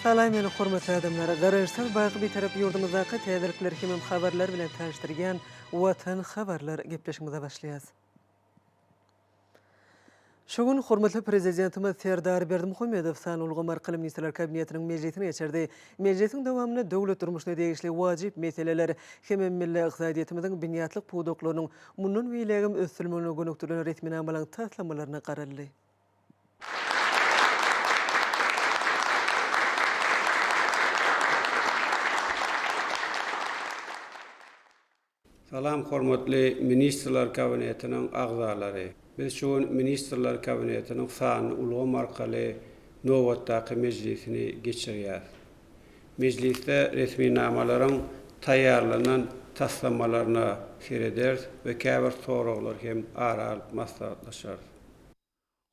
Salam meni hormatly adamlar! Garaşsyz baky Bitarap ýurdumyzdaky täzelikler hemem habarlar bilen tanyşdyrýan Watan habarlar gepleşigimize başlaýas. Şu gün hormatly Prezidentimiz Serdar Berdimuhamedow sanly ulgam arkaly Ministrler Kabinetiniň mejlisini geçirdi. Mejlisiň dowamynda döwlet durmuşyna degişli wajyp meseleler hemem milli ykdysadyýetimiziň binýatlyk pudaklarynyň mundan beýlägem ösdürilmegine gönükdirilen resminamalaryň taslamalaryna garaldy. Salam hormatly Ministrler Kabinetiniň agzalary! Biz şu gün Ministrler Kabinetiniň sanly ulgam arkaly nobatdaky mejlisini geçirýäris. Mejlisde resminamalaryň taýýarlanan taslamalaryna serederis we käbir soraglary hem ara alyp maslahatlaşarys.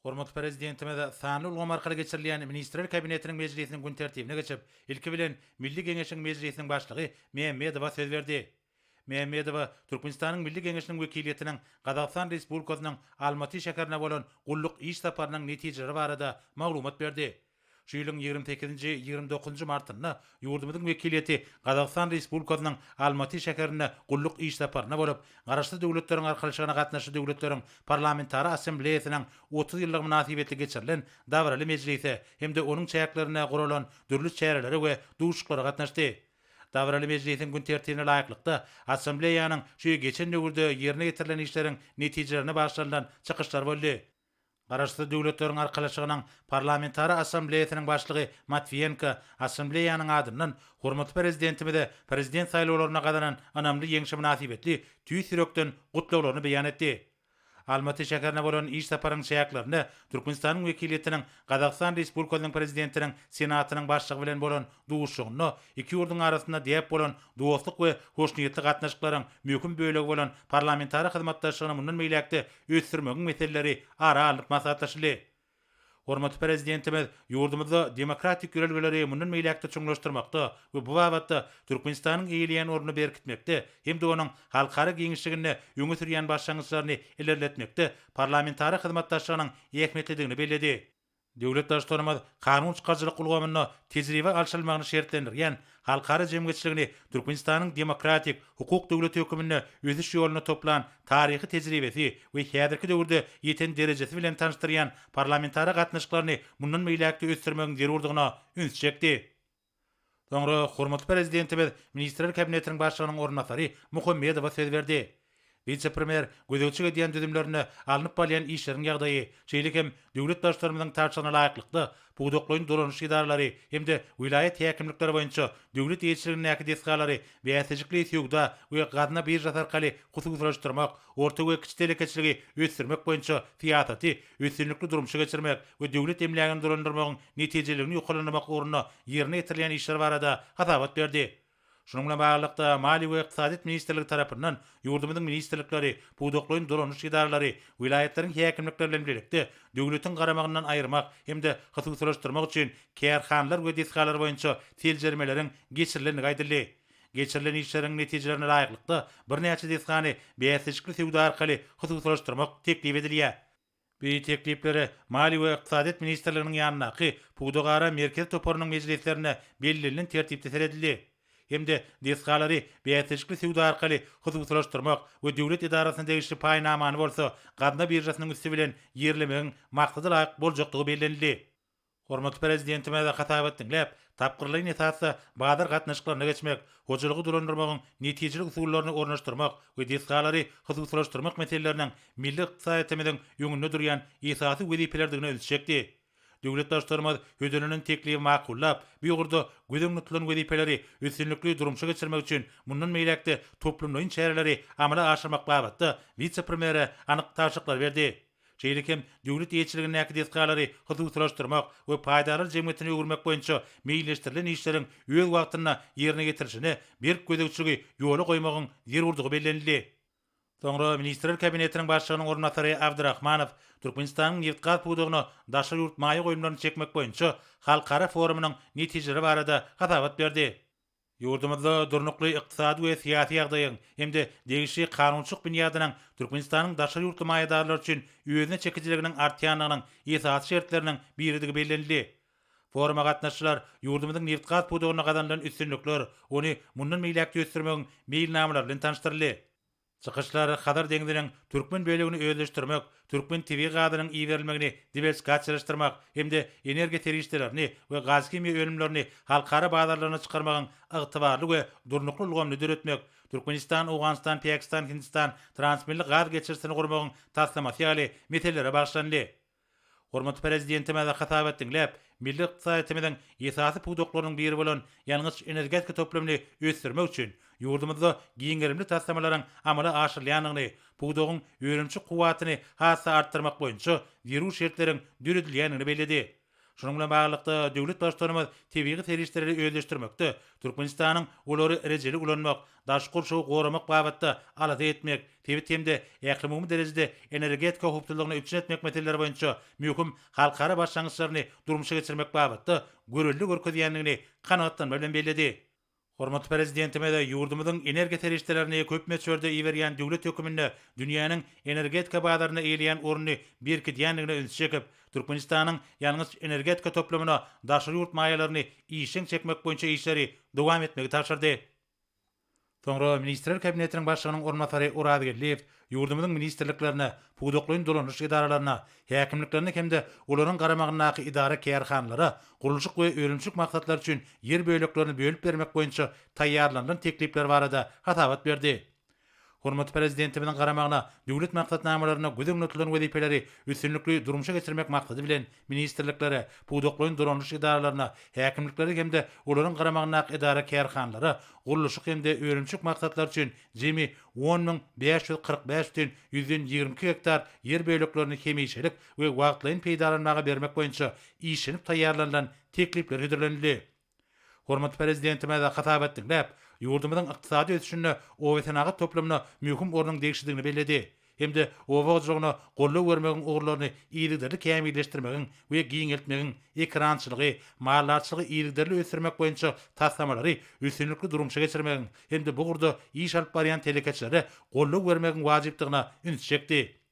Hormatly Prezidentimiz sanly ulgam arkaly geçirilýän Ministrler Kabinetiniň mejlisiniň gün tertibine geçip, ilki bilen, Milli Geňeşiň Mejlisiniň Başlygy Mämmedowa söz berdi. Mämmedowa Türkmenistanyň Milli Geňeşiniň wekiliýetiniň Gazagystan Respublikasynyň Almaty şäherine bolan gulluk iş saparynyň netijeleri barada maglumat berdi. Şu ýylyň 28-nji, 29-njy martynda ýurdumyzyň wekiliýeti Gazagystan Respublikasynyň Almaty şäherinde gulluk iş saparynda bolup, Garaşsyz Döwletleriň Arkalaşygyna gatnaşyjy döwletleriň Parlamentara Assambleýasynyň 30 ýyllygy mynasybetli geçirilen dabaraly mejlise hem-de onuň çäklerinde guralan dürli çärelere we duşuşyklara gatnaşdy. Dabaraly mejlisiň gün tertibine laýyklykda, Assambleýanyň şu geçen döwürde ýerine ýetirilen işleriň netijelerine bagyşlanylan çykyşlar boldy. Garaşsyz Döwletleriň Arkalaşygynyň Parlamentara Assambleýasynyň başlygy Matwiýenko Assambleýanyň adyndan hormatly Prezidentimize Prezident saýlawlarynda gazanan ynamly ýeňşi mynasybetli tüýs ýürekden gutlaglaryny beýan etdi. Almaty şäherine bolan iş saparyň çäklerinde Türkmenistanyň wekiliýetiniň Gazagystan Respublikasynyň Prezidentiniň Senatynyň başlygy bilen bolan duşuşygynda iki ýurduň arasynda däp bolan dostluk we hoşniýetli gatnaşyklaryň möhüm bölegi bolan parlamentara hyzmatdaşlygyny mundan beýläk-de ösdürmegiň meseleleri ara alnyp maslahatlaşyldy. Hormatly Prezidentimiz ýurdumyzda demokratik ýörelgeleri mundan beýläk-de çuňlaşdyrmakda we bu babatda Türkmenistanyň eýeleýän ornuny berkitmekde hem-de onuň halkara giňişliginde öňe sürýän başlangyçlaryny ilerletmekde parlamentara hyzmatdaşlygynyň ähmiýetlidigini belledi. Döwlet Baştutanymyz kanun çykaryjylyk ulgamynda tejribe alşylmagyny şertlendirýän halkara jemgyýetçiligini Türkmenistanyň demokratik, hukuk döwleti höküminde ösüş ýolunda toplan taryhy tejribesi we häzirki döwürde ýeten derejesi bilen tanyşdyrýan parlamentara gatnaşyklaryny mundan beýläk-de ösdürmegiň zerurdygyna üns çekdi. Soňra hormatly Prezidentimiz Ministrler Kabinetiniň Başlygynyň orunbasary Muhammedowa söz berdi. Wise-premýer gözegçilik edýän düzümlerinde alnyp barylýan işleriň ýagdaýy, şeýle hem döwlet Baştutanymyzyň tabşyrygyna laýyklykda, pudaklaýyn dolanyş edaralary hem-de welaýat häkimlikleri boýunça döwlet eýeçiligindäki desgalary bäsleşikli söwda we gazna biržasy arkaly hususylaşdyrmak, orta we kiçi telekeçiligi ösdürmek boýunça syýasaty üstünlikli durmuşa geçirmek we döwlet emlägini dolandyrmagyň netijeliligini ýokarlandyrmak ugrunda ýerine ýetirilýän işler barada hasabat berdi. Şunuň bilen baglylykda, Maliýe we ykdysadyýet ministrligi tarapyndan ýurdumyzyň ministrlikleri, pudaklaýyn dolanyş edaralary, welaýatlaryň häkimlikleri bilen bilelikde döwletiň garamagyndan aýyrmak hem-de hususylaşdyrmak üçin kärhanalar we desgalar boýunça seljermeleriň geçirilendigi aýdyldy. Geçirilen işleriň netijelerine laýyklykda, birnäçe desgany bäsleşikli söwda arkaly hususylaşdyrmak teklip edilýär. Bu tekliplere Maliýe we ykdysadyýet ministrliginiň ýanyndaky Pudagara merkezi toparynyň mejlislerinde bellenilen tertipde seredildi hem-de desgalary bäsleşikli söwda arkaly hususylaşdyrmak we döwlet edarasyna degişli paýnamany bolsa gazna biržasynyň üsti bilen ýerlemegiň maksada laýyk boljakdygy bellenildi. Hormatly Prezidentimiz hasabat diňläp, tapgyrlaýyn esasda bazar gatnaşyklaryna geçmek, hojalygy dolandyrmagyň netijeli usullaryny ornaşdyrmak we desgalary hususylaşdyrmak meseleleriniň milli ykdysadyýetimiziň öňünde durýan esasy wezipelerdigine ünsi çekdi. Döwlet Baştutanymyz hödürlenen teklibi makullap, bu ugurda göz öňünde tutulan wezipeleri üstünlikli durmuşa geçirmek üçin mundan beýläk-de toplumlaýyn çäreleri amala aşyrmak babatda wise-premýere anyk tabşyryklary berdi. Şeýle hem döwlet eýeçiligindäki desgalary hususylaşdyrmak we paýdarlar jemgyýetine öwürmek boýunça meýilleşdirilen işleriň öz wagtynda ýerine ýetirilişine berk gözegçiligi ýola goýmagyň zerurdygy bellenildi. Soňra Ministrler Kabinetiniň Başlygynyň orunbasary Abdyrahmanow Türkmenistanyň nebitgaz pudagyna daşary ýurt maýa goýumlaryny çekmek boýunça halkara forumynyň netijeleri barada hasabat berdi. Ýurdumyzda durnukly ykdysady we syýasy ýagdaýyň hem-de degişli kanunçylyk binýadynyň Türkmenistanyň daşary ýurtly maýadarlar üçin özüne çekijiliginiň artýandygynyň esasy şertleriniň biridigi bellenildi. Foruma gatnaşyjylar ýurdumyzyň nebitgaz pudagynda gazanylan üstünlikler, ony mundan beýläk-de ösdürmegiň meýilnamalary bilen tanyşdyryldy. Çykyşlar Hazar deňziniň türkmen bölegini özleşdirmek, türkmen tebigy gazynyň iberilmegini diwersifikasiýalaşdyrmak hem-de energiýa serişdelerini we gazhimiýa önümlerini halkara bazarlaryna çykarmagyň ygtybarly we durnukly ulgamyny döretmek, Türkmenistan, Owganystan, Pakistan, Hindistan transmilli gaz geçirijisini gurmagyň taslamasy ýaly meselelere bagyşlandy. Hormatly Prezidentimiz hasabat diňläp, milli ykdysadyýetimiziň esasy pudaklarynyň biri bolan ýangyç-energetika toplumyny ösdürmek üçin ýurdumyzda giň gerimli taslamalaryň amala aşyrylýandygyny, pudagyň önümçilik kuwwatyny has-da artdyrmak boýunça zerur şertleriň döredilýändigini belledi. Şunuň bilen baglylykda, döwlet Baştutanymyz tebigy serişdeleri özleşdirmekde Türkmenistanyň olary rejeli ulanmak, daşky gurşawy goramak babatda alada etmek, sebit hem-de ählumumy derejede energetika howpsuzlygyny üpjün etmek meseleleri boýunça möhüm halkara başlangyçlaryny durmuşa geçirmek babatda görelde görkezýändigini kanagatlanma bilen belledi. Hormatly Prezidentimiz ýurdumyzyň energiýa serişdelerini köp möçberde iberýän döwlet höküminde dünýäniň energetika bazarynda eýeleýän ornuny berkidýändigine ünsi çekip, Türkmenistanyň ýangyç-energetika toplumyna daşary ýurt maýalaryny işjeň çekmek boýunça işleri dowam etmegi tabşyrdy. Soňra Ministrler Kabinetiniň Başlygynyň orunbasary Oraz Geldiýew ýurdumyzyň ministrliklerine, pudaklaýyn dolandyryş edaralaryna, häkimliklerine hem-de olaryň garamagyndaky edara-kärhanalara gurluşyk we önümçilik maksatlary üçin ýer böleklerini bölüp bermek boýunça taýýarlanylan teklipler barada hasabat berdi. Hormatly Prezidentimiziň garamagyna döwlet maksatnamalarynda göz öňünde tutulan wezipeleri üstünlikli durmuşa geçirmek maksady bilen ministrliklere, pudaklaýyn dolandyryş edaralaryna, häkimliklere hem-de olaryň garamagyndaky edara-kärhanalara gurluşyk hem-de önümçilik maksatlary üçin jemi 10 545 bütin 122 gektar ýer böleklerini hemişelik we wagtlaýyn peýdalanmaga bermek boýunça işlenip taýýarlanylan teklipler hödürlenildi. Hormatly Prezidentimiz hasabat diňläp, ýurdumyzyň ykdysady ösüşinde obasenagat toplumyna möhüm ornuň degişlidigini belledi hem-de oba hojalygyna goldaw bermegiň ugurlaryny yzygiderli kämilleşdirmegiň we giňeltmegiň, ekerançylygy, maldarçylygy yzygiderli ösdürmek boýunça taslamalary üstünlikli durmuşa geçirmegiň hem-de bu ugurda iş alyp barýan telekeçilere goldaw bermegiň wajypdygyna ünsi çekdi.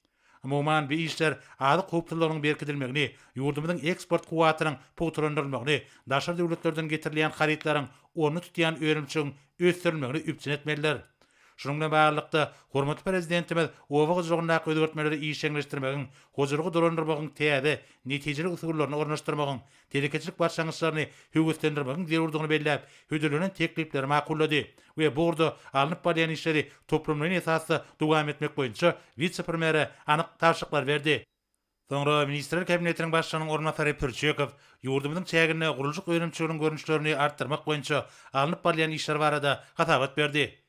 Umuman, bu işler azyk howpsuzlygynyň berkidilmegini, ýurdumyzyň eksport kuwwatynyň pugtalandyrylmagyny, daşary döwletlerden getirilýän harytlaryň ornuny tutýan önümçiligiň ösdürilmegini üpjün etmelidir. Şunuň bilen baglylykda, hormatly Prezidentimiz oba hojalygyndaky özgertmeleri işjeňleşdirmegiň, hojalygy dolandyrmagyň täze, netijeli usullaryny ornaşdyrmagyň, telekeçilik başlangyçlaryny höweslendirmegiň zerurdygyny belläp, hödürlenen teklipleri makullady we bu ugurda alnyp barylýan işleri toplumlaýyn esasda dowam etmek boýunça wise-premýere anyk tabşyryklary berdi. Soňra Ministrler Kabinetiniň Başlygynyň orunbasary Pürçekow ýurdumyzyň çäginde gurluşyk önümçiliginiň görnüşlerini artdyrmak boýunça alnyp barylýan işler barada hasabat berdi.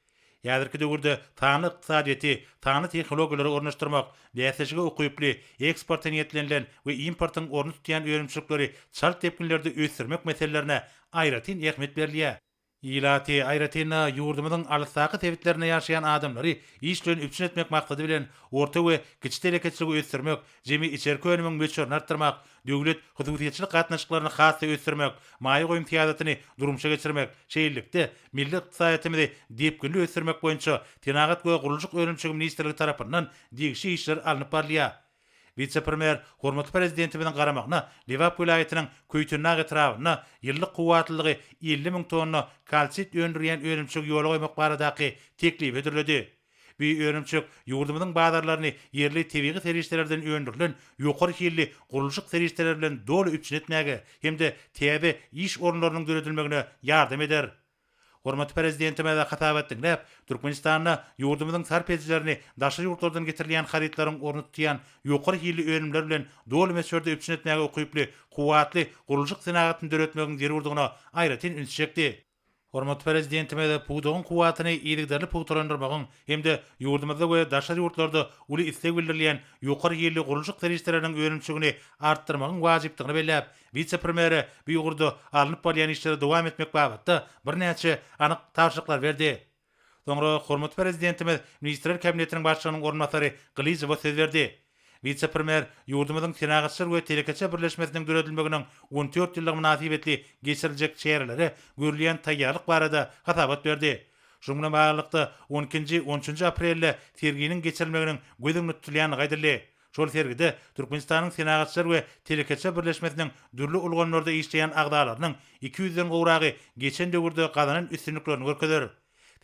Häzirki döwürde sanly ykdysadyýeti, sanly tehnologiýalary ornaşdyrmak, bäsleşige ukyply, eksporta niýetlenilen we importyň ornuny tutýan önümçilikleri çalt depginlerde ösdürmek meselelerine aýratyn ähmiýet berilýär. Ilaty, aýratyn-da, ýurdumyzyň alysdaky sebitlerinde ýaşaýan adamlary iş bilen üpjün etmek maksady bilen, orta we kiçi telekeçiligi ösdürmek, jemi içerki önümiň möçberini artdyrmak, döwlet, hususyýetçilik gatnaşyklaryny has-da ösdürmek, maýa goýum syýasatyny durmuşa geçirmek, şeýlelikde, milli ykdysadyýetimizi depginli ösdürmek boýunça Senagat we gurluşyk önümçiligi ministrligi tarapyndan degişli işler alnyp barylýar. Wise-premýer hormatly Prezidentimiziň garamagyna Lebap welaýatynyň Köýtendag etrabynda ýyllyk kuwwatlylygy 50 müň tonna kalsit öndürýän önümçiligi ýola goýmak baradaky teklibi hödürledi. Bu önümçilik ýurdumyzyň bazarlaryny ýerli tebigy serişdelerden öndürilen ýokary hilli gurluşyk serişdeleri bilen doly üpjün etmäge hem-de täze iş orunlarynyň döredilmegine ýardam eder. Hormatly Prezidentimiz hasabat diňläp, Türkmenistanda ýurdumyzyň sarp edijilerini daşary ýurtlardan getirilýän harytlaryň ornuny tutýan ýokary hilli önümler bilen doly möçberde üpjün etmäge ukyply kuwwatly gurluşyk senagatyny döretmegiň zerurdygyna aýratyn ünsi çekdi. Hormatly Prezidentimiz pudagyň kuwwatyny yzygiderli pugtalandyrmagyň hem-de ýurdumyzda we daşary ýurtlarda uly isleg bildirilýän ýokary hilli gurluşyk serişdeleriniň önümçiligini artdyrmagyň wajypdygyny belläp, wise-premýere bu ugurda alnyp barylýan işleri dowam etmek babatda birnäçe anyk tabşyryklary berdi. Soňra hormatly Prezidentimiz Ministrler Kabinetiniň Başlygynyň orunbasary Gylyjowa söz berdi. Wise-premýer ýurdumyzyň Senagatçylar we telekeçiler birleşmesiniň döredilmeginiň 14 ýyllygy mynasybetli geçiriljek çärelere görülýän taýýarlyk barada hasabat berdi. Şunuň bilen baglylykda, on ikinji, on üçünji aprelde serginiň geçirilmeginiň göz öňünde tutulýandygy aýdyldy. Şol sergide Türkmenistanyň Senagatçylar we telekeçiler birleşmesiniň dürli ulgamlarda işleýän agzalarynyň 200-den gowragy geçen döwürde gazanan üstünliklerini görkezer.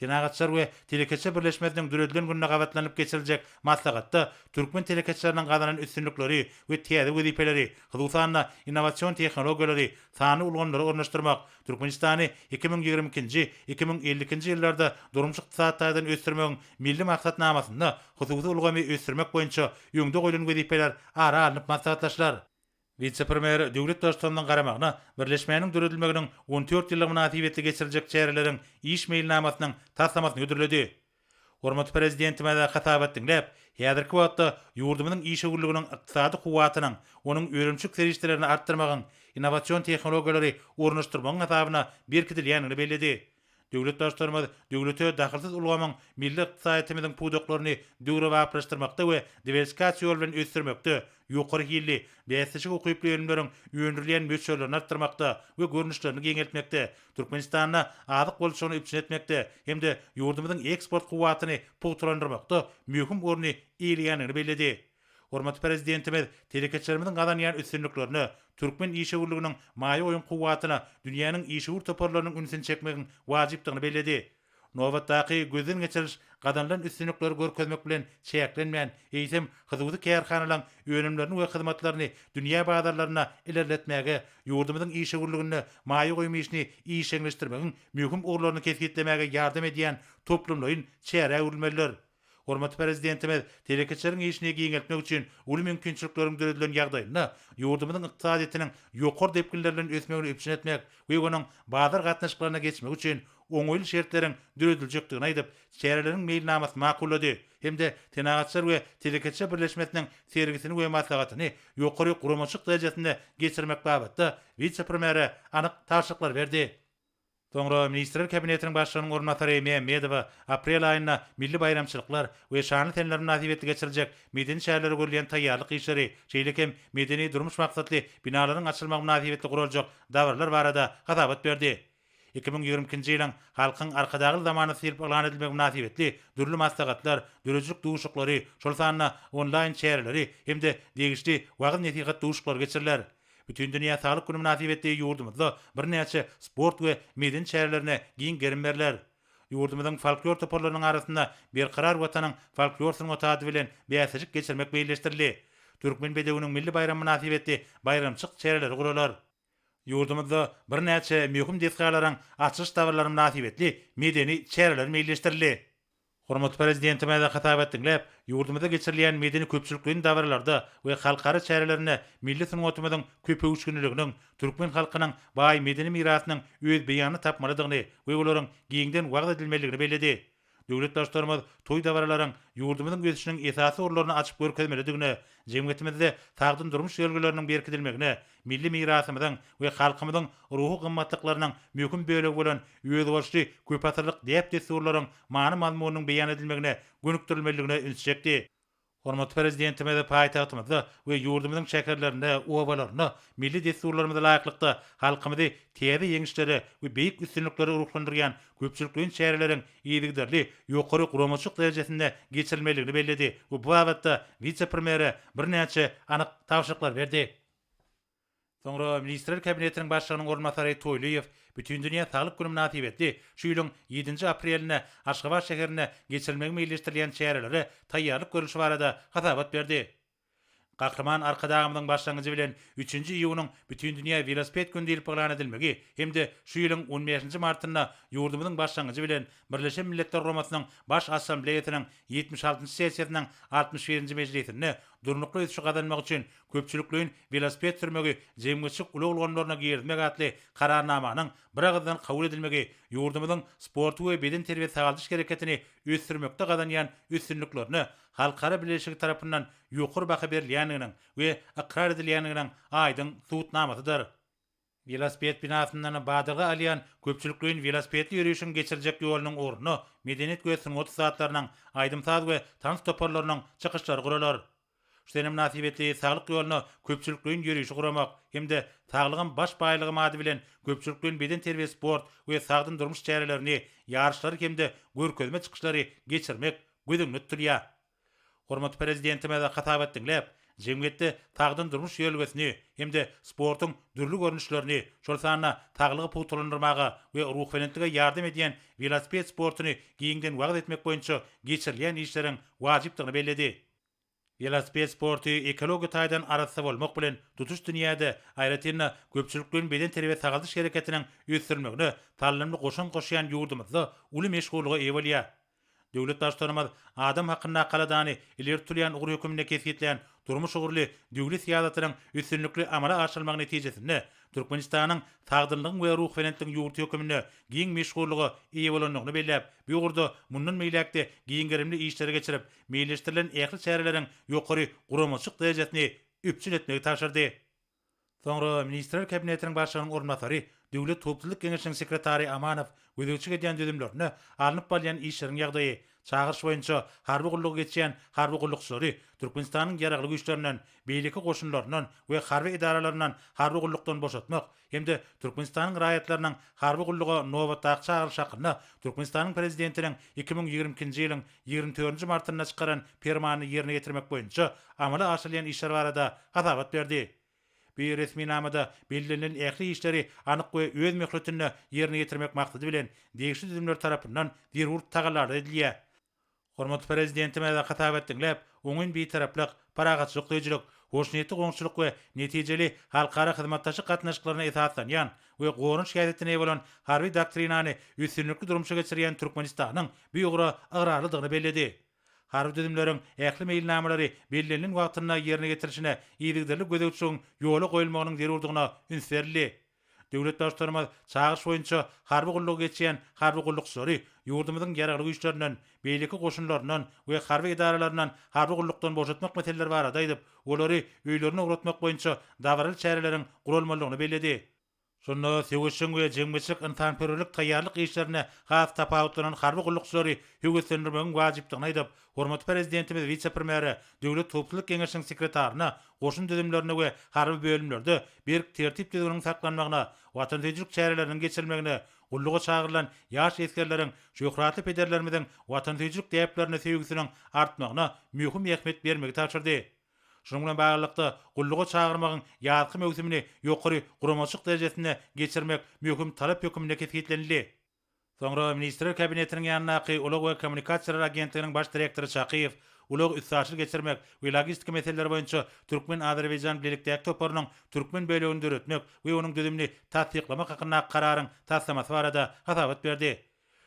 Senagatçylar we telekeçiler birleşmesiniň döredilen gününe gabatlanyp geçiriljek maslahatda türkmen telekeçileriniň gazanan üstünlikleri we täze wezipeleri, hususan-da, innowasion tehnologiýalary, sanly ulgamlary ornaşdyrmak, Türkmenistany 2022-nji, 2052-nji ýyllarda durmuş-ykdysady taýdan ösdürmegiň Milli maksatnamasynda hususy ulgamy ösdürmek boýunça öňde goýlan wezipeler ara alnyp maslahatlaşylar. Wise-premýer döwlet Baştutanynyň garamagyna birleşmäniň döredilmeginiň 14 ýyllygy mynasybetli geçiriljek çäreleriň iş meýilnamasynyň taslamasyny hödürledi. Hormatly Prezidentimiz hasabat diňläp, häzirki wagtda ýurdumyzyň işewürliginiň ykdysady kuwwatynyň, onuň önümçilik serişdelerini artdyrmagyň, innowasion tehnologiýalary ornaşdyrmagyň hasabyna berkidilýändigini belledi. Döwlet Baştutanymyz döwlete dahylsyz ulgamyň milli ykdysadyýetimiziň pudaklaryny döwrebaplaşdyrmakda we diwersifikasiýa ýoly bilen ösdürmekde, ýokary hilli, bäsleşige ukyply önümleriň öndürilýän möçberlerini artdyrmakda we görnüşlerini giňeltmekde, Türkmenistanda azyk bolçulygyny üpjün etmekde hem-de ýurdumyzyň eksport kuwwatyny pugtalandyrmakda möhüm orny eýeleýändigini belledi. Hormatly Prezidentimiz telekeçilerimiziň gazanýan üstünliklerine, türkmen işewürliginiň maýa goýum kuwwatyna dünýäniň işewür toparlarynyň ünsüni çekmegiň wajypdygyny belledi. Nobatdaky gözden geçiriş gazanylan üstünlikleri görkezmek bilen çäklenmän, eýsem, hususy kärhanalaryň önümlerini we hyzmatlaryny dünýä bazarlarynda ilerletmäge, ýurdumyzyň işewürliginde maýa goýum işini işjeňleşdirmegiň möhüm ugurlaryny kesgitlemäge ýardam edýän toplumlaýyn çärä öwrülmelidir. Hormatly Prezidentimiz telekeçileriň işini giňeltmek üçin uly mümkinçilikleriň döredilen ýagdaýynda ýurdumyzyň ykdysadyýetiniň ýokary depginler bilen ösmegini üpjün etmek we onuň bazar gatnaşyklaryna geçmegi üçin oňaýly şertleriň dörediljekdigini aýdyp, çäreleriň meýilnamasyny makullady hem-de Senagatçylar we telekeçiler birleşmesiniň sergisini we maslahatyny ýokary guramaçylyk derejesinde geçirmek babatda wise-premýere anyk tabşyryklary berdi. Soňra Ministrler Kabinetiniň Başlygynyň orunbasary Mämmedowa aprel aýynda milli baýramçylyklar we şanly seneler mynasybetli geçiriljek medeni çärelere görülýän taýýarlyk işleri, şeýle hem medeni-durmuş maksatly binalaryň açylmagy mynasybetli guraljak dabaralar barada hasabat berdi. 2022-nji ýylyň Halkyň Arkadagly zamanasy diýlip yglan edilmegi mynasybetli dürli maslahatlar, döredijilik duşuşyklary, şol sanda onlaýn çäreleri hem-de degişli wagyz-nesihat duşuşyklary geçiriler. Bütindünýä saglyk güni mynasybetli ýurdumyzda birnäçe sport we medeni çärelerine giň gerim berler. Ýurdumyzyň folklor toparlarynyň arasynda Berkarar Watanyň folklor sungaty ady bilen bäsleşik geçirmek meýilleşdirildi. Türkmen bedewiniň milli baýramy mynasybetli baýramçyk çäreleri guralar. Ýurdumyzda birnäçe möhüm desgalaryň açylyş dabaralary mynasybetli medeni çäreler meýilleşdirildi. Hormatly Prezidentimiz hasabat diňläp, ýurdumyzda geçirilýän medeni-köpçülikleýin dabaralarda we halkara çärelerinde milli sungatymyzyň köpöwüşginliliginiň, türkmen halkynyň baý medeni mirasynyň öz beýanyny tapmalydygyny we olaryň giňden wagyz edilmelidigini belledi. Döwlet Baştutanymyz toý-dabaralaryň ýurdumyzyň ösüşiniň esasy ugurlaryny açyp görkezmelidigine, jemgyýetimizde sagdyn durmuş ýörelgeleriniň berkidilmegine, milli mirasymyzyň we halkymyzyň ruhy gymmatlyklarynyň möhüm bölegi bolan özboluşly köpasyrlyk däp-dessurlaryň many-mazmunynyň beýan edilmegine gönükdirilmelidigine üns çekdi. Hormatly Prezidentimiz paýtagtymyzda we ýurdumyzyň şäherlerinde, obalarynda milli dessurlarymyza laýyklykda halkymyzy täze ýeňişlere we beýik üstünliklere ruhlandyrýan köpçülikleýin çäreleriň yzygiderli ýokary guramaçylyk derejesinde geçirilmelidigini belledi we bu babatda wise-premýere birnäçe anyk tabşyryklary berdi. Soňra Ministrler Kabinetiniň Başlygynyň orunbasary Toýlyýew Bütindünýä saglyk güni mynasybetli şu ýylyň ýedinji aprelinde Aşgabat şäherinde geçirilmegi meýilleşdirilýän çärelere taýýarlyk görlüşi barada hasabat berdi. Gahryman Arkadagymyzyň başlangyjy bilen üçünji iýunyň Bütindünýä welosiped güni diýlip yglan edilmegi hem-de şu ýylyň on bäşinji martynda ýurdumyzyň başlangyjy bilen Birleşen Milletler Guramasynyň Baş Assambleýasynyň ýetmiş altynjy sessiýasynyň altmyş birinji mejlisinde durnukly ösüşi gazanmak üçin Köpçülikleýin welosiped sürmegi jemgyýetçilik ulag ulgamlaryna girizmek atly Kararnamanyň biragyzdan kabul edilmegi ýurdumyzyň sporty we bedenterbiýe-sagaldyş hereketini ösdürmekde gazanýan üstünliklerine halkara bileleşigi tarapyndan ýokary baha berilýändiginiň we ykrar edilýändiginiň aýdyň subutnamasydyr. Welosiped binasyndan badalga alýan köpçülikleýin welosipedli ýörişiň geçiriljek ýolunyň ugrunda medeniýet we sungat ussatlarynyň, aýdym-saz we tans toparlarynyň çykyşlary guralar. Şu sene mynasybetli Saglyk ýoluna köpçülikleýin ýörişi guramak hem-de Saglygym baş baýlygym ady bilen köpçülikleýin bedenterbiýe-sport we sagdyn durmuş çärelerini, ýaryşlary hem-de görkezme çykyşlary geçirmek göz öňünde tutulýar. Hormatly Prezidentimiz hasabat diňläp, jemgyýetde sagdyn durmuş ýörelgesini hem-de sportuň dürli görnüşlerini, şol sanda saglygy pugtalandyrmaga we ruhubelentlige ýardam edýän welosiped sportuny giňden wagyz etmek boýunça geçirilýän işleriň wajypdygyny belledi. Welosiped sporty ekologiýa taýdan arassa bolmak bilen, tutuş dünýäde, aýratyn-da, köpçülikleýin bedenterbiýe-sagaldyş hereketiniň ösdürilmegine saldamly goşant goşýan ýurdumyzda uly meşhurlyga eýe bolýar. Döwlet Baştutanymyz adam hakyndaky aladany ileri tutulýan ugur hökmünde kesgitlän durmuş ugurly döwlet syýasatynyň üstünlikli amala aşyrylmagy netijesinde Türkmenistanyň sagdynlygyň we ruhubelentligiň ýurdy hökmünde giň meşhurlyga eýe bolandygyny belläp, bu ugurda mundan beýläk-de giň gerimli işleri geçirip, meýilleşdirilen ähli çäreleriň ýokary guramaçylyk derejesini üpjün etmegi tabşyrdy. Soňra Ministrler Kabinetiniň Başlygynyň orunbasary, Döwlet howpsuzlyk geňeşiniň sekretary Amanow gözegçilik edýän düzümlerinde alnyp barylýan işleriň ýagdaýy, çagyryş boýunça harby gullugy geçýän harby gullukçylary Türkmenistanyň Ýaragly Güýçlerinden, beýleki goşunlaryndan we harby edaralaryndan harby gullukdan boşatmak hem-de Türkmenistanyň raýatlarynyň harby gulluga nobatdaky çagyrylyşy hakynda Türkmenistanyň Prezidentiniň 2022-nji ýylyň 24-nji martynda çykaran Permanyny ýerine ýetirmek boýunça amala aşyrylýan işler barada hasabat berdi. Bu resminamada bellenilen ähli işleri anyk we öz möhletinde ýerine ýetirmek maksady bilen, degişli düzümler tarapyndan zerur tagallalar edilýär. Hormatly Prezidentimiz hasabat diňläp, oňyn Bitaraplyk, parahatçylyk söýüjilik, hoşniýetli goňşuçylyk we netijeli halkara hyzmatdaşlyk gatnaşyklaryna esaslanýan we goranyş häsiýetine eýe bolan Harby doktrinany üstünlikli durmuşa geçirýän Türkmenistanyň bu ugra ygrarlydygyny belledi. Harby düzümleriň ähli meýilnamalary bellenilen wagtynda ýerine ýetirilişine yzygiderli gözegçiligiň ýola goýulmagynyň zerurdygyna üns berildi. Döwlet Baştutanymyz çagyryş boýunça harby gullugy geçýän harby gullukçylary ýurdumyzyň Ýaragly Güýçlerinden, beýleki goşunlaryndan we harby edaralaryndan harby gullukdan boşatmak meseleleri barada aýdyp, olary öýlerine ugratmak boýunça dabaraly çäreleriň guralmalydygyny belledi. Şunda söweşjeň we jemgyýetçilik-ynsanperwerlik taýýarlyk işlerinde has tapawutlanan harby gullukçylary höweslendirmegiň wajypdygyny aýdyp, hormatly Prezidentimiz wise-premýere, Döwlet howpsuzlyk geňeşiniň sekretaryna goşun düzümlerinde we harby bölümlerde berk tertip-düzgüniň saklanmagyna, watansöýüjilik çäreleriniň geçirilmegine, gulluga çagyrylan ýaş esgerleriň şöhratly pederlerimiziň watansöýüjilik däplerine söýgüsiniň artmagyna möhüm ähmiýet bermegi tabşyrdy. Şunuň bilen baglylykda, gulluga çagyrmagyň ýazky möwsümini ýokary guramaçylyk derejesinde geçirmek möhüm talap hökmünde kesgitlenildi. Soňra Ministrler Kabinetiniň ýanyndaky Ulag we kommunikasiýalar agentliginiň baş direktory Çakyýew ulag-üstaşyr geçirmek we logistika meseleleri boýunça türkmen-azerbaýjan bilelikdäki toparynyň türkmen bölegini döretmek we onuň düzümini tassyklamak hakyndaky kararyň taslamasy barada hasabat berdi.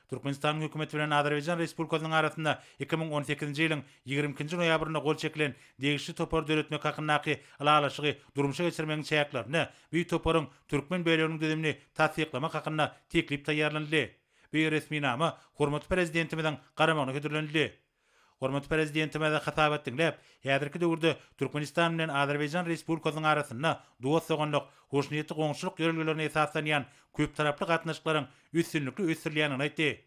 Türkmenistanyň Hökümeti bilen Azerbaýjan Respublikasynyň arasynda 2018-nji ýylyň 22-nji noýabrynda gol çekilen degişli topary döretmek hakyndaky Ylalaşygy durmuşa geçirmegiň çäklerinde bu toparyň türkmen böleginiň düzümini tassyklamak hakynda teklip taýýarlanyldy. Bu resminama hormatly Prezidentimiziň garamagyna hödürlenildi. Hormatly Prezidentimiz hasabat diňläp, häzirki döwürde Türkmenistan bilen Azerbaýjan Respublikasynyň arasynda dost-doganlyk, hoşniýetli goňşuçylyk ýörelgelerine esaslanýan köptaraply gatnaşyklaryň üstünlikli ösdürilýändigini aýtdy.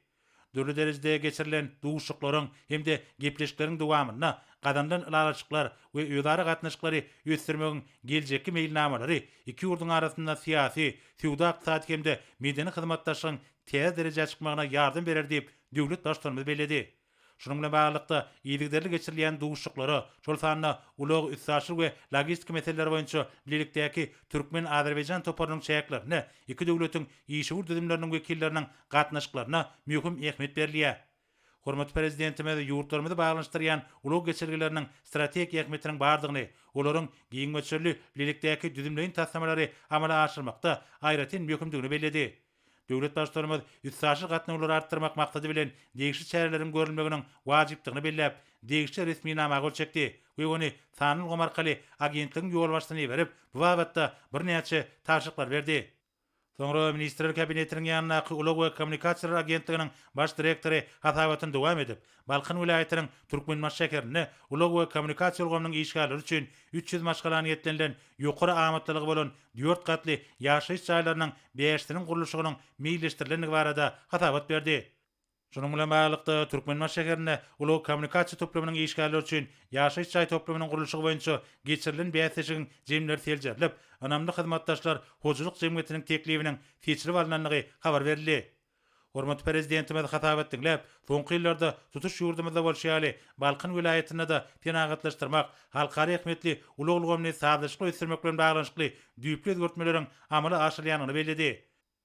Dürli derejede geçirilen duşuşyklaryň hem-de gepleşikleriň dowamynda gazanylan ylalaşyklar we özara gatnaşyklary ösdürmegiň geljekki meýilnamalary iki ýurduň arasynda syýasy, söwda-ykdysady hem-de medeni hyzmatdaşlygyň täze derejä çykmagyna ýardam berer diýip, döwlet Baştutanymyz belledi. Şunuň bilen baglylykda, yzygiderli geçirilýän duşuşyklara, şol sanda ulag, üstaşyr we logistika meseleleri boýunça bilelikdäki türkmen-azerbaýjan toparynyň çäklerinde iki döwletiň işewür düzümleriniň wekilleriniň gatnaşyklaryna möhüm ähmiýet berilýär. Hormatly Prezidentimiz ýurtlarymyzy baglanyşdyrýan ulag geçelgeleriniň strategik ähmiýetiniň bardygyny, olaryň giň möçberli bilelikdäki düzümleýin taslamalary amala aşyrmakda aýratyn möhümdigini belledi. Döwlet Baştutanymyz üstaşyr gatnawlary artdyrmak maksady bilen degişli çäreleriň görülmeginiň wajypdygyny belläp, degişli resminama gol çekdi we ony sanly ulgam arkaly agentligiň ýolbaşçysyna iberip, bu babatda birnäçe tabşyryklary berdi. Soňra Ministrler Kabinetiniň ýanyndaky Ulag we kommunikasiýalar agentliginiň baş direktory hasabatyny dowam edip, Balkan welaýatynyň Türkmenbaşy şäherinde ulag we kommunikasiýa ulgamynyň işgärleri üçin 300 maşgala niýetlenilen ýokary amatlylygy bolan dört gatly ýaşaýyş jaýlarynyň bäşisiniň gurluşygynyň meýilleşdirilendigi barada hasabat berdi. Şunuň bilen baglylykda, Türkmenbaşy şäherinde ulag-kommunikasiýa toplumynyň işgärleri üçin ýaşaýyş jaý toplumynyň gurluşygy boýunça geçirilen bäsleşigiň jemleri seljerilip, Ynamly hyzmatdaşlar hojalyk jemgyýetiniň teklibiniň seçilip alnandygy habar berildi. Hormatly Prezidentimiz hasabat diňläp, soňky ýyllarda tutuş ýurdumyzda bolşy ýaly, Balkan welaýatynda-da senagatlaşdyrmak, halkara ähmiýetli ulag ulgamyny sazlaşykly ösdürmek bilen baglanyşykly düýpli özgertmeleriň amala aşyrylýandygyny belledi.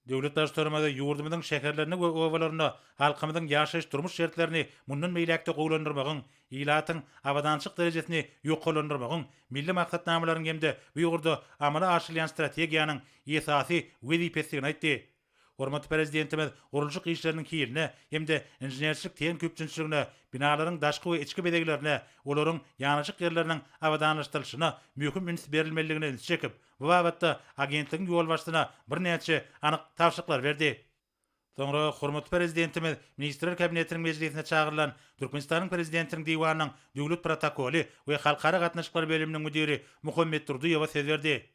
Döwlet Baştutanymyz ýurdumyzyň şäherlerinde we obalarynda halkymyzyň ýaşaýyş-durmuş şertlerini mundan beýläk-de gowulandyrmagyň, ilatyň abadançylyk derejesini ýokarlandyrmagyň milli maksatnamalaryň hem-de bu ugurda amala aşyrylýan strategiýanyň esasy wezipesidigini aýtdy. Hormatly Prezidentimiz gurluşyk işleriniň hiline hem-de inženerçilik-tehniki üpjünçiligine, binalaryň daşky we içki bezeglerine, olaryň ýanaşyk ýerleriniň abadanlaşdyrylyşyna möhüm üns berilmelidigine ünsi çekip, bu babatda agentligiň ýolbaşçysyna birnäçe anyk tabşyryklary berdi. Soňra hormatly Prezidentimiz Ministrler Kabinetiniň mejlisine çagyrylan Türkmenistanyň Prezidentiniň Diwanynyň Döwlet protokoly we halkara gatnaşyklary bölüminiň müdiri Muhammet Durdyýewa söz berdi.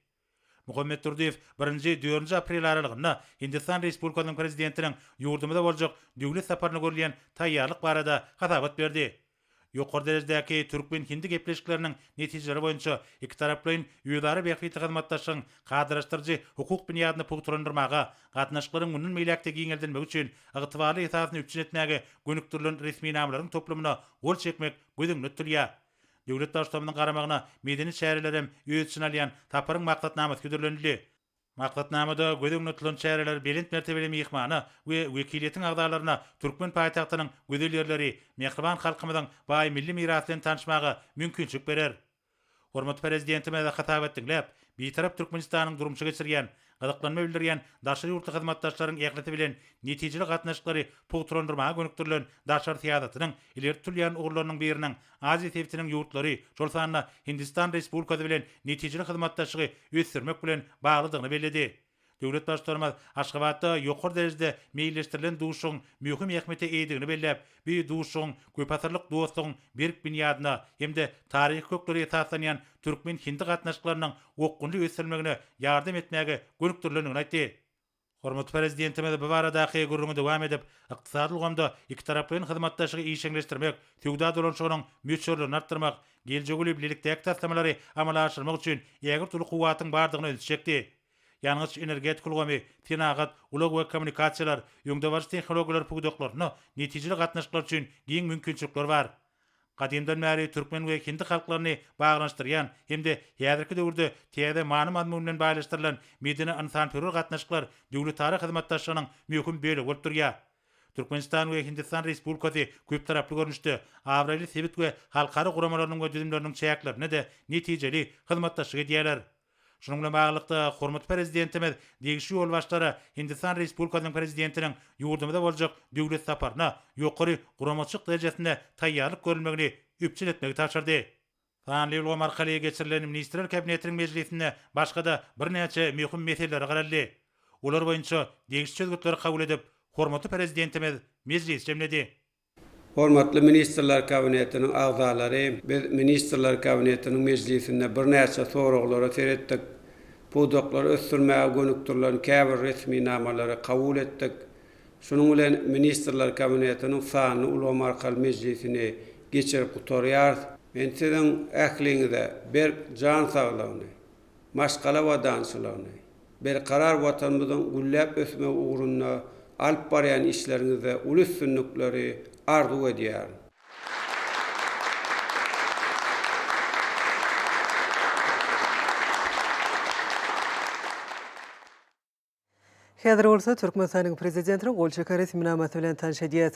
Muhammet Durdyýew birinji, dördünji aprel aralygynda Hindistan Respublikasynyň Prezidentiniň ýurdumyza boljak döwlet saparyna görülýän taýýarlyk barada hasabat berdi. Ýokary derejedäki türkmen-hindi gepleşikleriniň netijeleri boýunça ikitaraplaýyn özara bähbitli hyzmatdaşlygyň kadalaşdyryjy hukuk binýadyny pugtalandyrmaga, gatnaşyklaryň mundan beýläk-de giňeldilmegi üçin ygtybarly esasyny üpjün etmäge gönükdirilen resminamalaryň toplumyna gol çekmek göz öňünde tutulýar. Döwlet Baştutanymyzyň garamagyna medeni çärelerem öz içine alýan saparyň maksatnamasy hödürlenildi. Maksatnamada göz öňünde tutulan çäreler belent mertebeli myhmana we wekiliýetiň agzalaryna türkmen paýtagtynyň gözel ýerleri, mähriban halkymyzyň baý milli mirasy bilen tanyşmaga mümkinçilik berer. Hormatly Prezidentimiz hasabat diňläp, Bitarap Türkmenistanyň durmuşa geçirýän, gyzyklanma bildirýän daşary ýurtly hyzmatdaşlaryň ählisi bilen netijeli gatnaşyklary pugtalandyrmaga gönükdirilen daşary syýasatynyň ileri tutulýan ugurlarynyň biriniň Aziýa sebitiniň ýurtlary, şol sanda Hindistan Respublikasy bilen netijeli hyzmatdaşlygy ösdürmek bilen baglydygyny belledi. Döwlet Baştutanymyz Aşgabatda ýokary derejede meýilleşdirilen duşuşygyň möhüm ähmiýete eýedigini belläp, bu duşuşygyň köpasyrlyk dostlugyň berk binýadyna hem-de taryhy köklere esaslanýan türkmen-hindi gatnaşyklarynyň okgunly ösdürilmegine ýardam etmäge gönükdirilendigini aýtdy. Hormatly Prezidentimiz bu baradaky gürrüňi dowam edip, ykdysady ulgamda ikitaraplaýyn hyzmatdaşlygy işjeňleşdirmek, söwda dolanyşygynyň möçberlerini artdyrmak, geljegi uly bilelikdäki taslamalary amala aşyrmak üçin ägirt uly kuwwatyň bardygyna ünsi çekdi. Ýangyç-energetika ulgamy, senagat, ulag we kommunikasiýalar, öňdebaryjy tehnologiýalar pudaklarynda netijeli gatnaşyklar üçin giň mümkinçilikler bar. Gadymdan bäri türkmen we hindi halklaryny baglanyşdyrýan hem-de häzirki döwürde täze many-mazmun bilen baýlaşdyrylan medeni-ynsanperwer gatnaşyklar döwletara hyzmatdaşlygynyň möhüm bölegi bolup durýar. Türkmenistan we Hindistan Respublikasy köptaraply görnüşde abraýly sebit we halkara guramalarynyň we düzümleriniň çäklerinde-de netijeli hyzmatdaşlyk edýärler. Şunuň bilen baglylykda, hormatly Prezidentimiz degişli ýolbaşçylara Hindistan Respublikasynyň Prezidentiniň ýurdumyza boljak döwlet saparyna ýokary guramaçylyk derejesinde taýýarlyk görülmegini üpjün etmegi tabşyrdy. Sanly ulgam arkaly geçirilen Ministrler Kabinetiniň mejlisinde başga-da birnäçe möhüm meselelere garaldy. Olar boýunça degişli çözgütleri kabul edip, hormatly Prezidentimiz mejlisi jemledi. Hormatly Ministrler Kabinetiniň agzalary, biz Ministrler Kabinetiniň mejlisinde birnäçe soraglara seretdik. Pudaklary ösdürmäge gönükdirilen käbir resminamalary kabul etdik. Şunuň bilen Ministrler Kabinetiniň sanly ulgam arkaly mejlisini geçirip gutarýarys. Men siziň ähliňize berk jan saglygyny, maşgala abadançylygyny, Berkarar Watanymyzyň gülläp ösmegi ugrunda alyp barýan işleriňizde uly üstünlikleri arzuw edýärin. Häzir bolsa Türkmenistanyň Prezidentiniň gol çeken resminamasy bilen tanyş edýäs.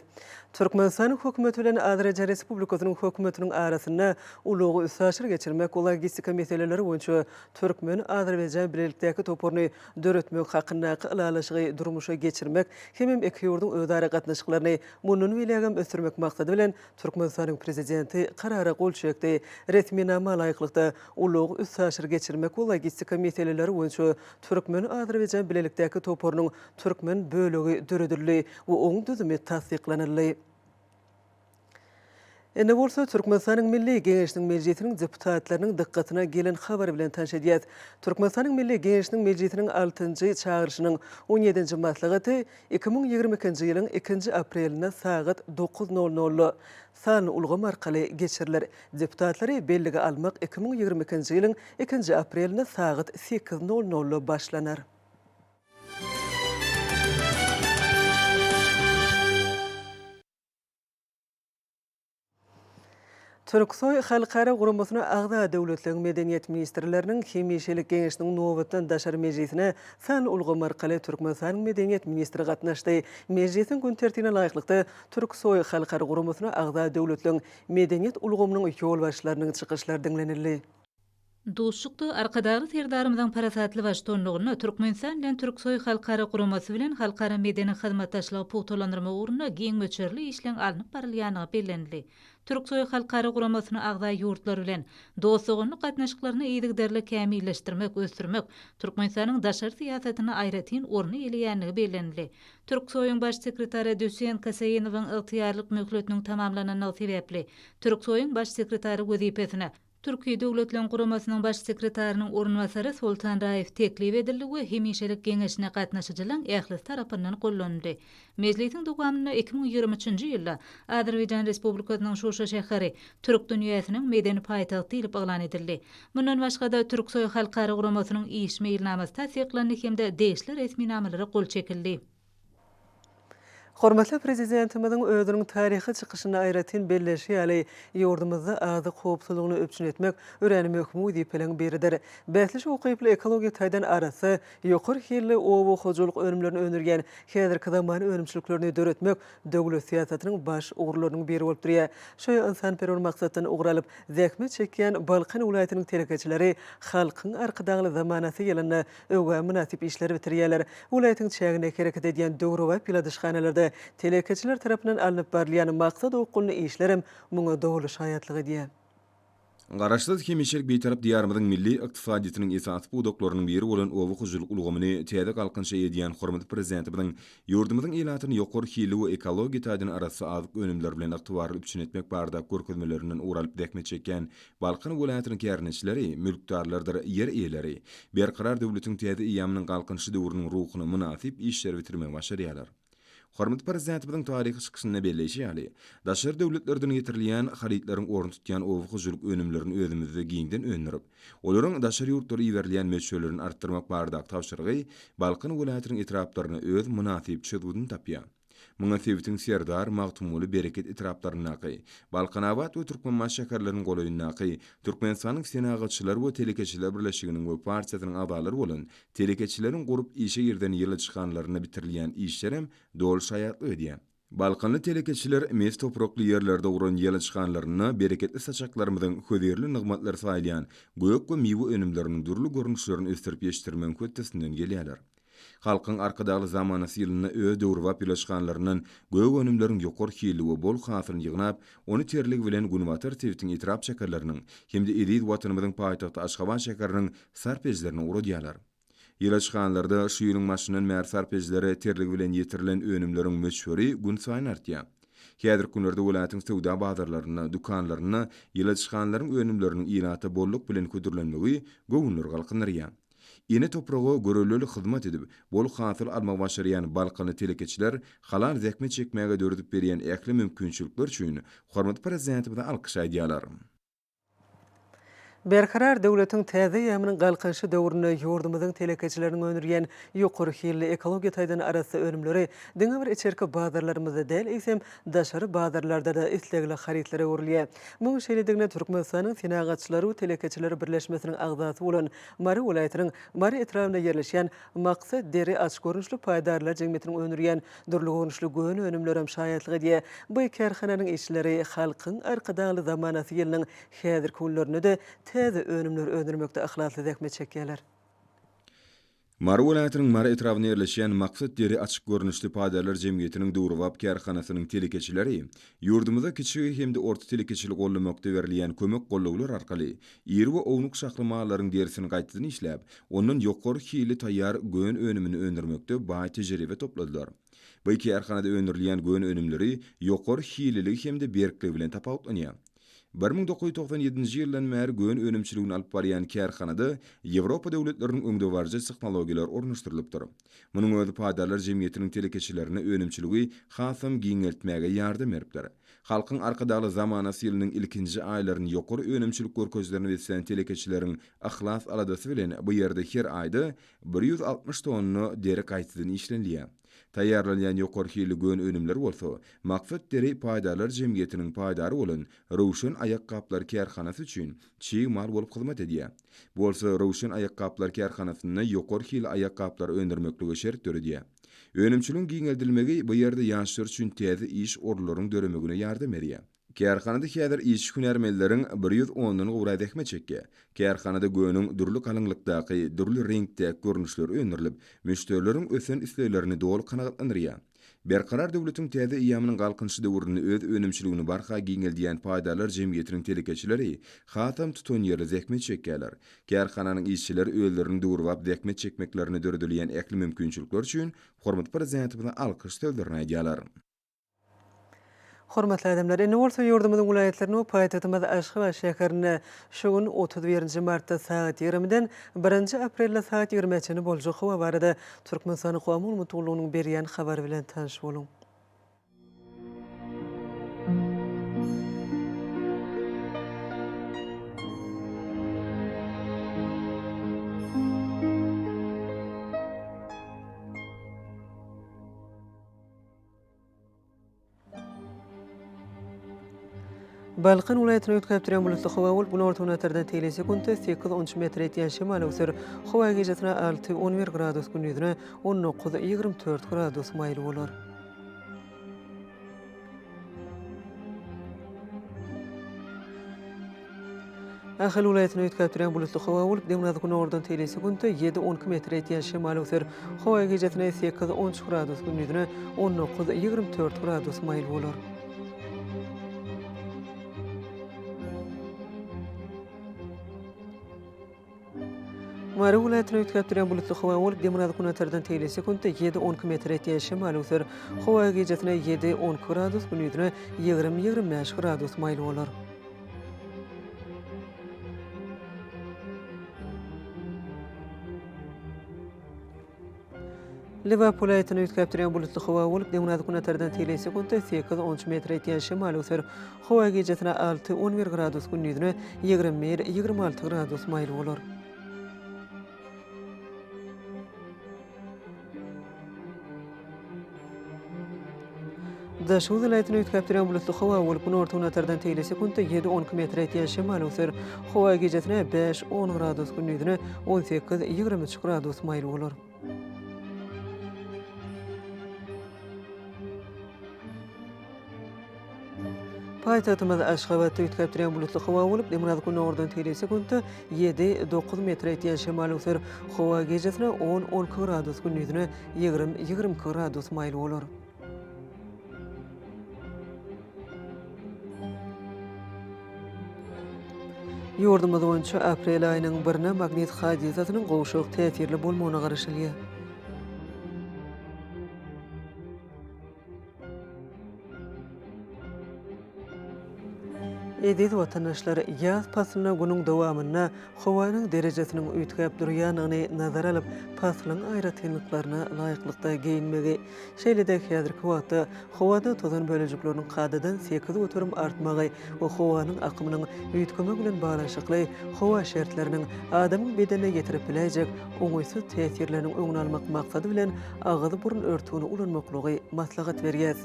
Türkmenistanyň Hökümeti bilen Azerbaýjan Respublikasynyň Hökümetiniň arasynda ulagy üstaşyr geçirmek we logistika meseleleri boýunça türkmen-azerbaýjan bilelikdäki toparyny döretmek hakyndaky ylalaşygy durmuşa geçirmek hemem iki ýurduň özara gatnaşyklaryny mundan beýlägem ösdürmek maksady bilen Türkmenistanyň Prezidenti Karara gol çekdi. Resminama laýyklykda, ulag üstaşyr geçirmek we logistika meseleleri boýunça türkmen-azerbaýjan bilelikdäki toparynyň türkmen bölegi döredildi we oň düzümi tassyklanyldy. Indi bolsa Türkmenistanyň Milli Geňeşiniň Mejlisiniň deputatlarynyň dykgatyna gelen habar bilen tanyş edýäs. Türkmenistanyň Milli Geňeşiniň Mejlisiniň altynjy çagyryşynyň on ýedinji maslahaty 2022-nji ýylyň ikinji aprelinde sagat dokuz nol nolda sanly ulgam arkaly geçiriler. Deputatlary bellige almak 2022-nji ýylyň ikinji aprelinde sagat sekiz nol nolda başlanar. Türksoý halkara guramasyna agza döwletleriň medeniýet ministrleriniň hemişelik geňeşiniň nobatdan daşary mejlisine sanly ulgam arkaly Türkmenistanyň medeniýet ministri gatnaşdy. Mejlisiň gün tertibine laýyklykda, Türksoý halkara guramasyna agza döwletleriň medeniýet ulgamynyň ýolbaşçylarynyň çykyşlary diňlenildi. Duşuşykda Arkadagly Serdarymyzyň parasatly baştutanlygynda Türkmenistan bilen Türksoý halkara guramasy bilen halkara medeni hyzmatdaşlygy pugtalandyrmak ugrunda giň möçberli işleň alnyp barylýandygy bellenildi. Türksoý halkara guramasyna agza ýurtlar bilen dost-doganlyk gatnaşyklaryny yzygiderli kämilleşdirmek, ösdürmek Türkmenistanyň daşary syýasatynda aýratyn orny eýeleýändigi bellenildi. Türksoýuň Baş sekretary Düsen Kaseinowyň ygtyýarlyk möhletiniň tamamlanandygy sebäpli, Türksoýuň Baş sekretary wezipesine Türki Döwletleriň Guramasynyň Baş sekretarynyň orunbasary Sultan Raýew teklip edildi we hemişelik geňeşine gatnaşyjylaň ählisi tarapyndan gollanyldy. Mejlisiň dowamynda 2023-nji ýylda Azerbaýjan Respublikasynyň Şuşa şäheri Türk dünýäsiniň medeni paýtagty diýlip yglan edildi. Mundan başga-da, Türksoý halkara guramasynyň iş meýilnamasy tassyklandy hem-de degişli resminamalara gol çekildi. Hormatly Prezidentimiziň özüniň taryhy çykyşynda aýratyn belleşi ýaly, ýurdumyzda azyk howpsuzlygyny üpjün etmek örän möhüm wezipeleriň biridir. Bäsleşik ukyply, ekologiýa taýdan arassa, ýokary hilli oba hojalyk önümlerini öndürýän häzirki zaman önümçiliklerini döretmek döwlet syýasatynyň baş ugurlarynyň biri bolup durýar. Şu ynsanperwer maksatdan ugur alyp, zähmet çekýän Balkan welaýatynyň telekeçileri Halkyň Arkadagly zamanasy ýylynda öwgä mynasyp işleri bitirýärler. Welaýatyň çäginde hereket edýän döwrebap ýyladyşhanalarda telekeçiler tarapyndan alnyp barylýan maksat-okgunly işlerem muňa doly şaýatlyk edýär. Garaşsyz, hemişelik Bitarap Diýarymyzyň milli ykdysadyýetiniň esasy pudaklarynyň biri bolan oba hojalyk ulgamyny täze Galkynyşa edýän hormatly Prezidentimiziň ýurdumyzyň ilatyny ýokary hilli we ekologiýa taýdan arassa azyk önümleri bilen ygtybarly üpjün etmek baradaky görkezmelerinden ugur alyp zähmet çekýän Balkan welaýatynyň kärendeçileri, mülkdarlardyr ýer eýeleri Berkarar döwletiň täze eýýamynyň Galkynyşy döwrüniň ruhuna mynasyp işleri bitirmegi başarýarlar. Hormatly Prezidentimiziň taryhy çykyşynda belleýşi ýaly, daşary döwletlerden getirilýän harytlaryň ornuny tutýan oba hojalyk önümlerini özümizde giňden öndürip, olaryň daşary ýurtlara iberilýän möçberlerini artdyrmak baradaky tabşyrygy Balkan welaýatynyň etraplarynda öz mynasyp çözgüdini tapýar. Muňa sebitiň Serdar, Magtymguly, Bereket etraplaryndaky, Balkanabat we Türkmenbaşy şäherleriniň golaýyndaky Türkmenistanyň Senagatçylar we telekeçiler birleşiginiň we partiýasynyň agzalary bolan telekeçileriň gurup işe girizen ýyladyşhanalarynda bitirilýän işlerem doly şaýatlyk edýär. Balkanly telekeçiler mes toprakly ýerlerde guran ýyladyşhanalarynda bereketli saçaklarymyzyň hözirli nygmatlar saýylýan gök we miwe önümleriniň dürli görnüşlerini ösdürip ýetişdirmegiň hötdesinden gelýärler. Halkyň Arkadagly zamanasy ýylynda öz döwrebap ýyladyşhanalaryndan gök önümleriň ýokary hilli we bol hasylyny ýygnap, ony terligi bilen günbatar sebitiň etrap şäherleriniň hem-de eziz Watanymyzyň paýtagty Aşgabat şäheriniň sarp edijilerine ugradýarlar. Ýyladyşhanalarda şu ýylyň başyndan bäri sarp edijilere terligi bilen ýetirilen önümleriň möçberi günsaýyn artýar. Häzirki günlerde welaýatyň söwda bazarlarynda, dükanlarynda ýyladyşhanalaryň önümleriniň ilata bolluk bilen hödürlenmegi göwünleri galkyndyrýar. Ene topraga görelleli hyzmat edip, bol hasyl almagy başarýan balkanly telekeçiler halal zähmet çekmäge döredip berýän ähli mümkinçilikler üçin hormatly Prezidentimize alkyş aýdýarlar. Berkarar döwletiň täze eýýamynyň Galkynyşy döwründe ýurdumyzyň telekeçileriniň öndürýän ýokary hilli, ekologiýa taýdan arassa önümleri diňe bir içerki bazarlarymyzda däl, eýsem, daşary bazarlarda-da islegli harytlara öwrülýär. Munuň şeýledigine Türkmenistanyň Senagatçylar we telekeçiler birleşmesiniň agzasy bolan Mary welaýatynyň Mary etrabynda ýerleşýän Maksat deri açyk görnüşli paýdarlar jemgyýetiniň öndürýän dürli görnüşli gön önümlerem şaýatlyk edýär. Bu kärhananyň işçileri Halkyň Arkadagly zamanasy ýylynyň häzirki günlerinde-de täze önümleri öndürmekde yhlasly zähmet çekýärler. Mary welaýatynyň Mary etrabynda ýerleşýän Maksat deri açyk görnüşli paýdarlar jemgyýetiniň döwrebap kärhanasynyň telekeçileri ýurdumyzda kiçi hem-de orta telekeçiligi goldamakda berilýän kömek-gollawlar arkaly iri we ownuk şahly mallaryň derisini gaýtadan işläp, ondan ýokary hilli taýýar gön önümini öndürmekde baý tejribe topladylar. Bu kärhanada öndürilýän gön önümleri ýokary hilliligi hem-de berkligi bilen tapawutlanýar. 1997-nji ýyldan bäri gön önümçiligini alyp barýan kärhanada Ýewropa döwletleriniň öňdebaryjy tehnologiýalary ornaşdyrylypdyr. Munuň özi paýdarlar jemgyýetiniň telekeçilerine önümçiligi hasam giňeltmäge ýardam beripdir. Halkyň Arkadagly zamanasy ýylynyň ilkinji aýlaryny ýokary önümçilik görkezijilerine beslän telekeçileriň yhlas-aladasy bilen bu ýerde her aýda 160 tonna deri gaýtadan işlenilýär. Taýýarlanýan ýokary hilli gön önümleri bolsa, Maksat deri paýdarlar jemgyýetiniň paýdary bolan Röwşen aýakgaplar kärhanasy üçin çig mal bolup hyzmat edýär. Bu bolsa Röwşen aýakgaplar kärhanasynda ýokary hilli aýakgaplary öndürmeklige şert döredýär. Önümçiligiň giňeldilmegi bu ýerde ýaşlar üçin täze iş orunlaryň döremegine ýardam berýär. Kärhanada häzir işçi-hünärmenleriň bir ýüz ondan gowragy zähmet çekýär. Kärhanada göniň dürli galyňlykdaky, dürli reňkdäki görnüşleri öndürilip, müşderileriň ösen isleglerini doly kanagatlandyrýar. Berkarar döwletiň täze eýýamynyň Galkynyşy döwründe öz önümçiligini barha giňeldýän paýdarlar jemgyýetiniň telekeçileri hasam tutanýerli zähmet çekýärler. Kärhananyň işçileri özleriniň döwrebap zähmet çekmeklerine döredilýän ähli mümkinçilikler üçin hormatly Prezidentimize alkyş sözlerini aýdýarlar. Hormatly adamlar, indi bolsa ýurdumyzyň welaýatlarynda we paýtagtymyz Aşgabat şäherinde şu gün 31 nji martda sagat 20-den birinji aprelde sagat 20-ä çenli boljak howa barada Türkmenistanyň Howa maglumat gullugynyň berýän habary bilen tanyş boluň. Balkan welaýatynda üýtgäp durýan bulutly howa bolup, günorta-günortadan tegelek sekuntda sekiz-on üç metr ýetýän şemal öwser. Howa gijesine alty, on bir gradus, gündizine on dokuz, 24 gradus maýyl bolar. Ahal welaýatynda üýtgäp durýan bulutly howa bolup, demirgazyk-günordan tegelek sekuntda ýedi, 12 metr ýetýän şemal öwser. Howa gijesine sekiz, 13 gradus, gündizine 19, 24 gradus maýyl bolar. Mary welaýatynda üýtgäp durýan bulutly howa bolup, demirgazyk-günortadan tegelek sekuntda ýedi, 12 metr ýetýän şemal öwser. Howa gijesine ýedi, 12 gradus, gündizine 20, 25 gradus maýyl bolar. Lebap welaýatynda üýtgäp durýan bulutly howa bolup, demirgazyk-günortadan tegelek sekuntda sekiz, on üç metr ýetýän şemal öwser. Howa gijesine alty, on bir gradus, gündizine 21, 26 gradus maýyl bolar. Daşoguz welaýatynda üýtgäp durýan bulutly howa bolup, günorta-günortadan tegelek sekuntda ýedi, 12 metr ýetýän şemal öwser. Howa gijesine bäş, on gradus, gündizine 18, 23 gradus maýyl bolar. Paýtagtymyz Aşgabatda üýtgäp durýan bulutly howa bolup, demirgazyk-günordan tegelek sekuntda ýedi, dokuz metre ýetýän şemal öwser. Howa gijesine on, on iki gradus, gündizine 20, 22 gradus maýyl bolar. Ýurdumyz boýunça aprel aýynyň birine magnit hadysasynyň gowşak täsirli bolmagyna garaşylýar. Eziz watandaşlar, ýaz paslynda günüň dowamynda howanyň derejesiniň üýtgäp durýandygyny nazara alyp, paslyň aýratynlyklaryna laýyklykda geýinmegi, şeýle-de häzirki wagtda howada tozan bölejikleriniň kadadan 8% artmagy we howanyň akymynyň üýtgemegi bilen baglanyşykly howa şertleriniň adamyň bedenine ýetirip biläýjek oňaýsyz täsirleriniň öňüni almak maksady bilen agyz-burun örtügini ulanmaklygy maslahat berýäs.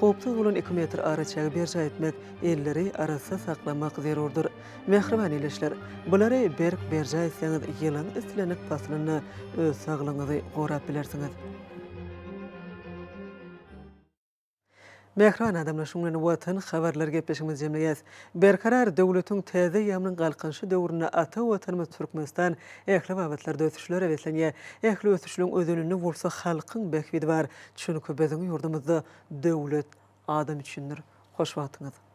Howpsuz bolan iki metr araçägi berjaý etmek, elleri arassa saklamak zerurdyr. Mähriban ildeşler, bulary berk berjaý etseňiz ýylyň islendik paslynda öz saglygyňyzy gorap bilersiňiz. Mähriban adamlar, şunuň bilen Watan habarlary gepleşigimizi jemleýäs. Berkarar döwletiň täze eýýamynyň Galkynyşy döwründe ata Watanymyz Türkmenistan ähli babatlarda ösüşlere beslenýär. Ähli ösüşleň özeninde bolsa halkyň bähbidi bar. Çünki biziň ýurdumyzda döwlet adam üçindir. Hoş wagtyňyz!